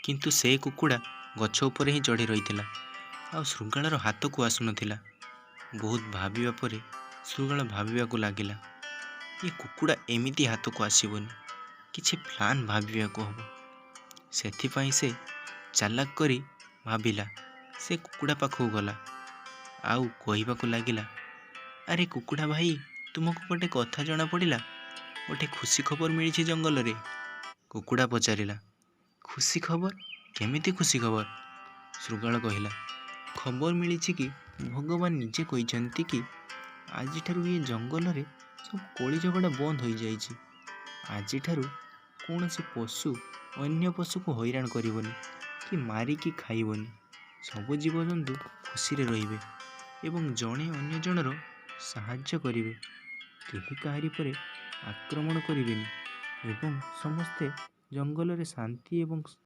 କିନ୍ତୁ ସେ କୁକୁଡ଼ା ଗଛ ଉପରେ ହିଁ ଚଢ଼ି ରହିଥିଲା ଆଉ ଶୃଗାଳର ହାତକୁ ଆସୁନଥିଲା। ବହୁତ ଭାବିବା ପରେ ଶୃଗାଳ ଭାବିବାକୁ ଲାଗିଲା, ଏ କୁକୁଡ଼ା ଏମିତି ହାତକୁ ଆସିବନି, କିଛି ପ୍ଲାନ୍ ଭାବିବାକୁ ହେବ। ସେଥିପାଇଁ ସେ ଚାଲାକ କରି ଭାବିଲା। ସେ କୁକୁଡ଼ା ପାଖକୁ ଗଲା ଆଉ କହିବାକୁ ଲାଗିଲା, ଆରେ କୁକୁଡ଼ା ଭାଇ, ତୁମକୁ ଗୋଟେ କଥା ଜଣାପଡ଼ିଲା? ଗୋଟେ ଖୁସି ଖବର ମିଳିଛି ଜଙ୍ଗଲରେ। କୁକୁଡ଼ା ପଚାରିଲା, ଖୁସି ଖବର? କେମିତି ଖୁସି ଖବର? ଶୃଗାଳ କହିଲା, ଖବର ମିଳିଛି କି ଭଗବାନ ନିଜେ କହିଛନ୍ତି କି ଆଜିଠାରୁ ଏ ଜଙ୍ଗଲରେ ସବୁ କଳି ଝଗଡ଼ା ବନ୍ଦ ହୋଇଯାଇଛି। ଆଜିଠାରୁ କୌଣସି ପଶୁ ଅନ୍ୟ ପଶୁକୁ ହଇରାଣ କରିବନି କି ମାରିକି ଖାଇବନି। ସବୁ ଜୀବଜନ୍ତୁ ଖୁସିରେ ରହିବେ ଏବଂ ଜଣେ ଅନ୍ୟ ଜଣର ସାହାଯ୍ୟ କରିବେ। କେହି କାହାରି ଉପରେ ଆକ୍ରମଣ କରିବେନି ଏବଂ ସମସ୍ତେ ଜଙ୍ଗଲରେ ଶାନ୍ତି ଏବଂ